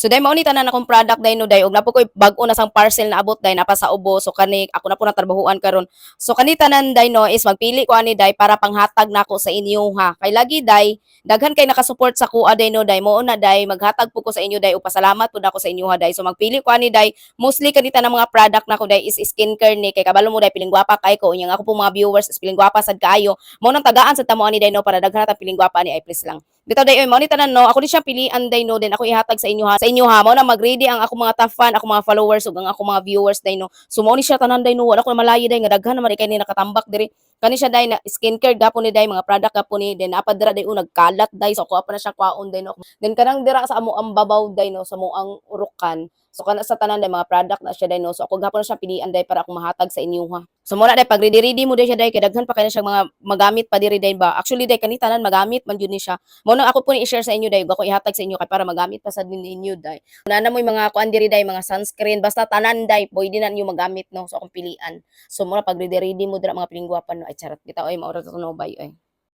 So day, mao ni tanan akong product day no, day, ug naa po koy bag-o na sang parcel na abot day, napa sa ubo. So kani ako na po natrabahuan karon. So kani tanan day no is magpili ko ani day para panghatag nako sa inyo ha. Kay lagi day, daghan kay nakasupport sa kuha day no day. Mao na day, maghatag po ko sa inyo day ug pasalamat pud ako sa inyo ha day. So magpili ko ani day, mostly kani tanang mga product nako day is skincare ni, kay kabalo mo day, piling gwapa kay ko. Unya nga ako po mga viewers is piling gwapa sad kaayo. Mao nang tagaan sa tamo ani day no para daghan ta piling gwapa ni ay, please lang. Bitaw day oy, mao ni tanan no, ako ni siya pilian day no, then ako ihatag sa inyo ha. Sa inyo ha, mao na mag-ready ang ako mga top fan, ako mga followers ug ang ako mga viewers day no. So mao ni siya tanan day no, wala ko na malayo day nga daghan naman kay ni nakatambak diri. Kani siya day na skincare gapon ni day, mga product gapon ni, then naa pa dira day o nagkalat day, so ako pa na siya kwaon day no. Then kanang dira sa amo ang babaw day no, sa mo ang urukan. So kana sa tanan day, mga product na siya day no. So ako gapon na siya pilian day para ako mahatag sa inyo ha. So muna day, pag ready ready mo day siya day, kay daghan pa kay na siya mga magamit pa diri day ba. Actually day, kani tanan magamit man jud ni siya. Mao nang ako po ni i-share sa inyo day, ug ako ihatag sa inyo kay para magamit pa sad ninyo day. Naa na mo'y mga kuan diri day, mga sunscreen, basta tanan day pwede na ninyo magamit no. So akong pilian. So mura pag ready ready mo dira, mga piling gwapa no. Ay charot, bitaw ay, mao ra to no, bay ay.